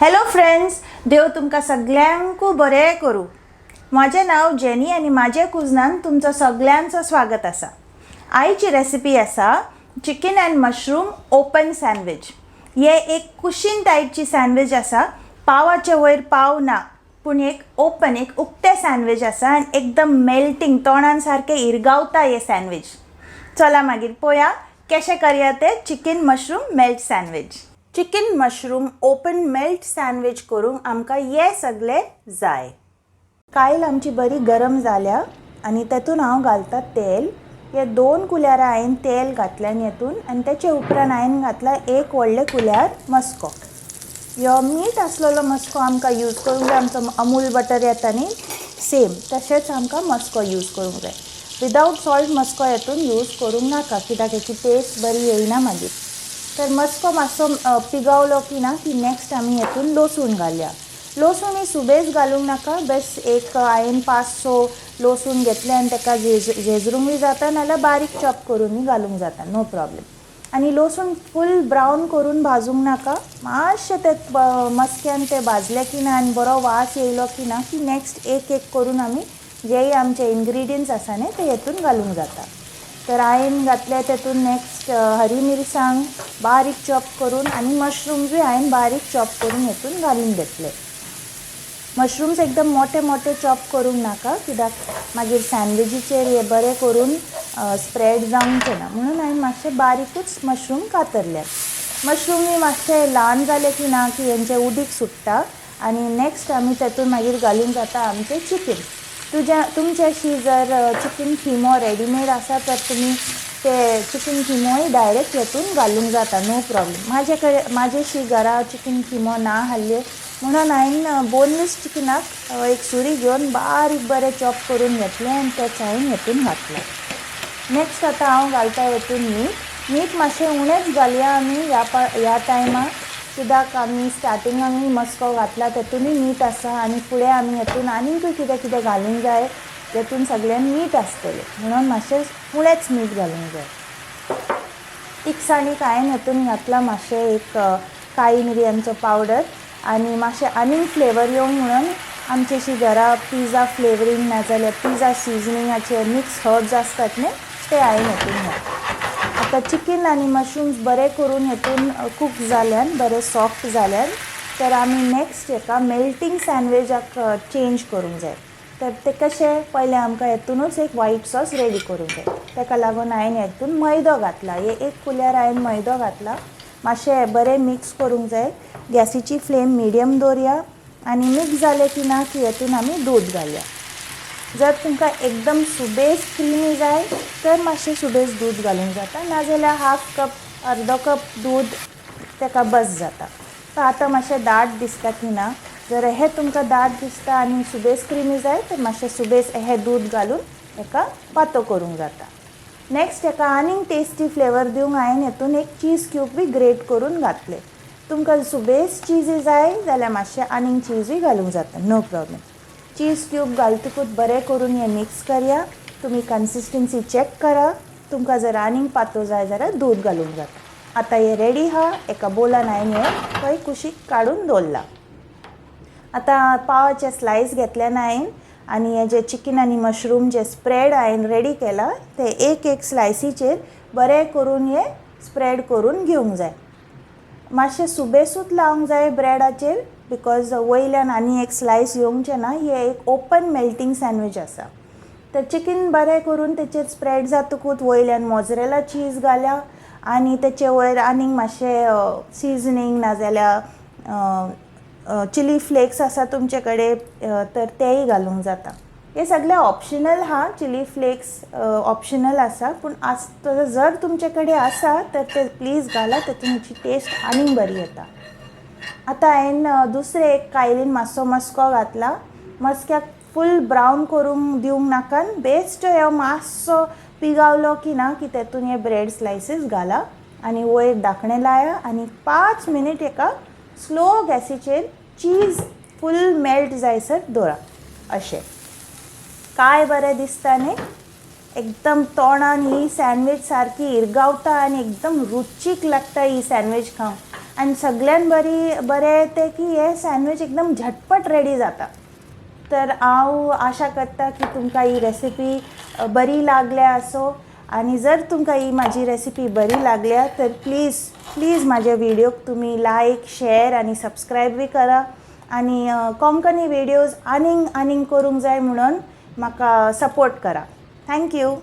Hello friends, देव तुमकां सगल्यांकू बरें करूं. म्हाजें नांव जेनी आनी म्हाजे कुजनान तुमचो सगल्यांचो स्वागत आसा. आयची रेसिपी आसा chicken and mushroom open sandwich. हे एक कुशीन टायपची सँडवीच आसा. पावाचे वयर पाव ना, पूण एक ओपन, एक उक्तें सँडवीच आसा आनी एकदम मेल्टींग, तोंडान सारकें इरगावता हे सँडवीच. चला मागीर पळोवया कशें करया तें chicken mushroom melt sandwich. Chicken mushroom open melt sandwich करूंक आमकां हे सगळे जाय. कायल आमची बरी गरम जाल्या आनी तेतून हांव घालता तेल. हे 2 कुल्यारां हांवें तेल घातल्यान हेतून आनी तेचे उपरांत हांवें घातला एक व्हडलें कुल्यार मस्को. ह्यो मीठ आसलेलो मस्को आमकां यूज करूंक जाय. आमचो अमूल बटर येता न्ही, सेम तशेंच आमकां मस्को यूज करूंक जाय. विदावट सॉल्ट मस्को हेतून यूज करूंक नाका, कित्याक हेची टेस्ट बरी येयना मागीर. तर मस्को मातसो पिगावलो की ना की नेक्स्ट आमी हेतून लसूण घालया. लसूण ही सुबेज घालूंक नाका. बेस एक हांवें 5-6 लसूण घेतलें आनी ताका झेजरूंकूय जाता, नाल्यार बारीक चॉप करूनय घालूंक जाता, नो प्रॉब्लम. आनी लसूण फूल ब्रावन करून भाजूंक नाका. मातशें ते मस्क्यान ते भाजले की ना आनी बरो वास येयलो की ना की नेक्स्ट एक एक करून आमी जेय आमचे इन्ग्रिडियंट्स आसा न्ही, ते हेतून घालूंक जाता. तर हांवें घातले तेतून नेक्स्ट हरी मिरसांग बारीक चॉप करून आनी मशरूम्सूय हांवें बारीक चॉप करून हेतून घालून घेतले. मशरूम्स एकदम मोठे मोठे चॉप करूंक नाका, कित्याक मागीर सँडविचीचेर हे बरें करून स्प्रेड जावचें ना, म्हणून हांवें मातशे बारीकूच मशरूम कातरले. मशरूमूय मातशे ल्हान जाले की ना की हेंचें उदीक सुट्टा आनी नेक्स्ट आमी तेतून मागीर घालूंक जाता आमचें चिकन. तुमच्याशी जर चिकन खिमो रेडीमेड आसा तर तुमी ते चिकन खिमोय डायरेक्ट हेतून घालूंक जाता, नो प्रॉब्लम. म्हाजे कडेन, म्हाजेशी घरा चिकन खिमो ना आहले म्हणून हांवें बोनलेस चिकनाक एक सुरी घेवन बारीक बरें चॉप करून घेतलें आनी तेच हांवें हेतून घातलें. नेक्स्ट आतां हांव घालता हेतून मीठ. मीठ मातशें उणेंच घालया आमी ह्या टायमार, कित्याक आमी स्टार्टिंगाकूय मस्को घातला, तेतूनय मीठ आसा आनी फुडें आमी हेतून आनीकूय कितें कितें घालूंक जाय, तेतून सगळ्यान मीठ आसतलें, म्हणून मातशें उणेंच मीठ घालूंक जाय. तिखसाणीक हांवें हेतून घातला मातशें एक काळी मिरयांचो पावडर आनी मातशें आनीक फ्लेवर येवंक म्हणून आमचेशी घरा पिझ्झा फ्लेवरींग नाजाल्यार पिझ्झा सिजनिंगाचे मिक्स हर्ब्स आसतात न्ही, ते हांवें हेतून घातले. आतां चिकन आनी मशरूम्स बरें करून हेतून कूक जाल्यान, बरें सॉफ्ट जाल्यान, तर आमी नेक्स्ट हेका मेल्टींग सँडविचाक चेंज करूंक जाय. तर तें कशें? पयलें आमकां हेतुनूच एक वायट सॉस रेडी करूंक जाय. ताका लागून हांवें हेतून मैदो घातला. हे एक कुल्यार हांवें मैदो घातला. मातशें बरें मिक्स करूंक जाय. गॅसीची फ्लेम मिडियम दवरया आनी मिक्स जालें की ना की हेतून आमी दूद घालया. जर तुमकां एकदम सुबेज क्रिमी जाय तर मातशें सुबेज दूद घालूंक जाता, नाजाल्यार हाफ कप, अर्दो कप दूद ताका बस जाता. तर आतां मातशें दाट दिसता की ना, जर हें तुमकां दाट दिसता आनी सुबेज क्रिमी जाय तर मातशें सुबेज हें दूद घालून हेका पातो करूंक जाता. नेक्स्ट हेका आनीक टेस्टी फ्लेवर दिवंक हांवें हेतून एक चीज क्यूब बी ग्रेट करून घातले. तुमकां सुबेज चिजी जाय जाल्यार मातशें आनीक चिजूय घालूंक जाता, नो प्रॉब्लम. चीज क्यूब घालतकूच बरें करून हें मिक्स करया. तुमी कन्सिस्टन्सी चॅक करा. तुमकां जर आनीक पातो जाय जाल्यार दूद घालूंक जाता. आतां हें रेडी आहा. एका बोलान हांवें हें थंय कुशीक काडून दवरलां. आतां पावाचे स्लायस घेतले ना हांवें आनी हें जें चिकन आनी मशरूम जें स्प्रेड हांवें रेडी केलां, तें एक एक स्लायसीचेर बरें करून हें स्प्रेड करून घेवंक जाय. मातशें सुबेसूच लावंक जाय ब्रेडाचेर, because वयल्यान आनी एक स्लायस येवचें ना. हें एक ओपन मेल्टींग सँडवीच आसा. तर चिकन बरें करून तेचेर स्प्रेड जातकूच वयल्यान मोजरेला चीज घाल्या आनी तेचे वयर आनीक मातशें सिजनींग नाजाल्यार चिली फ्लेक्स आसा तुमचे कडेन तर तेय घालूंक जाता. हे सगळें ऑप्शनल आहा. चिली फ्लेक्स ऑप्शनल आसा, पूण जर तुमचे कडेन आसा तर ते प्लीज घाला. तेतून हेची टेस्ट आनीक बरी येता. आतां हांवें दुसरे एक कायलीन मातसो मस्को घातला. मस्क्याक फूल ब्रावन करूंक दिवंक नाका. बेश्टो हो मातसो पिगावलो की ना की तेतून हे ब्रेड स्लायसीस घाला आनी वयर धाकणें लाया आनी 5 मिनीट हेका स्लो गॅसीचेर चीज फूल मेल्ट जायसर दवरा. अशें काय बरें दिसता न्ही? एकदम तोंडान ही सँडवीच सारकी इरगावता आनी एकदम रुचीक लागता ही सँडवीच खावंक. आनी सगळ्यान बरी बरें तें की हें सँडवीच एकदम झटपट रेडी जाता. तर हांव आशा करता की तुमकां ही रेसिपी बरी लागल्या आसो आनी जर तुमकां ही म्हाजी रेसिपी बरी लागल्या तर प्लीज प्लीज म्हाज्या व्हिडियोक तुमी लायक, शेअर आनी सबस्क्रायब बी करा आनी कोंकणी व्हिडियोज आनीक आनीक करूंक जाय म्हणून म्हाका सपोर्ट करा. Thank you.